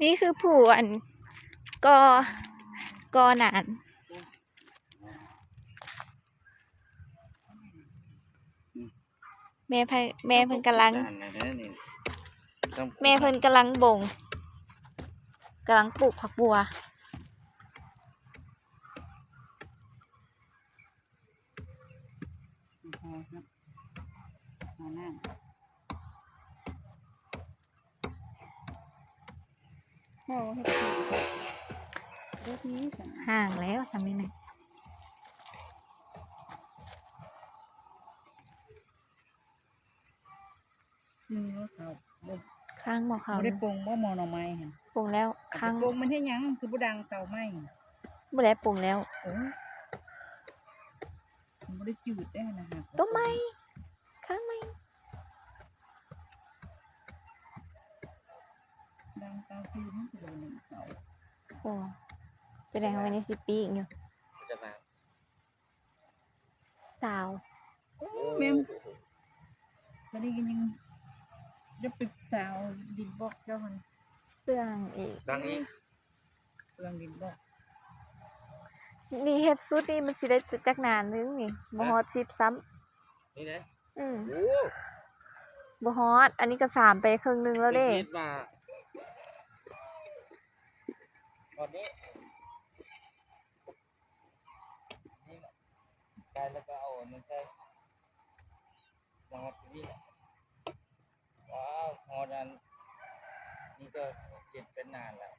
ນີ້ຄືຜູ້ອັນກໍ່ ກໍ່ນານ ແມ່ ແມ່ເພິ່ນກຳລັງ ແມ່ເພິ່ນກຳລັງບົງ ກຳລັງປູກຜັກບົວ. ຫ່າງແລ້ວຊ່ຳນີ້ນະ. ໜຶ່ງເນາະເຂົາ ບໍ່ ຄ້າງບໍ່ເຂົາ ບໍ່ໄດ້ປົງບໍ່ໝໍ່ໜໍ່ໄມ້ຫັ້ນ? ປົງແລ້ວ ຄ້າງ ປົງມັນເຮັດຫຍັງ ຄືບໍ່ດັງເຕົາໄມ້? ບໍ່ໄດ້ປົງແລ້ວ ເອີ ມັນບໍ່ໄດ້ຈືດເດ້ຫັ້ນນະ ຕົ້ນໄມ້ ຄ້າງໄມ້ ດັງເຕົາຄືມັນຊິບໍ່ໄດ້ໜຶ່ງເຕົາ. ໂອ້ ຈະໄດ້ເຮົາໄວ້ໃນຊິປີ້ງຢູ່ ຈະວ່າ ຊາວ ໂອ້ ແມ່ນ ຕອນນີ້ກໍຍັງຈະໄປຊາວດິນບລັອກເຈົ້າຫັ້ນ ເຊື່ອງອີກ ສ້າງອີກ ເຊື່ອງດິນບລັອກ ນີ້ເຮັດຊຸດນີ້ມັນຊິໄດ້ຈັກໜ້າໜຶ່ງນີ້ ບໍ່ຮອດສິບຊ້ຳ ນີ້ເດ້ ອືມ ໂອ້ ບໍ່ຮອດ ອັນນີ້ກໍສາມໄປເຄິ່ງໜຶ່ງແລ້ວເດ້ ເຮັດວ່າ ຮອດນີ້ ນີ້ແຫຼະ ໄກແລ້ວກໍເອົາອັນນັ້ນໃສ່ ຮອດນີ້ແຫຼະ ວ້າວ ຮອດອັນນີ້ກໍເຈັດເປັນນານແລ້ວ.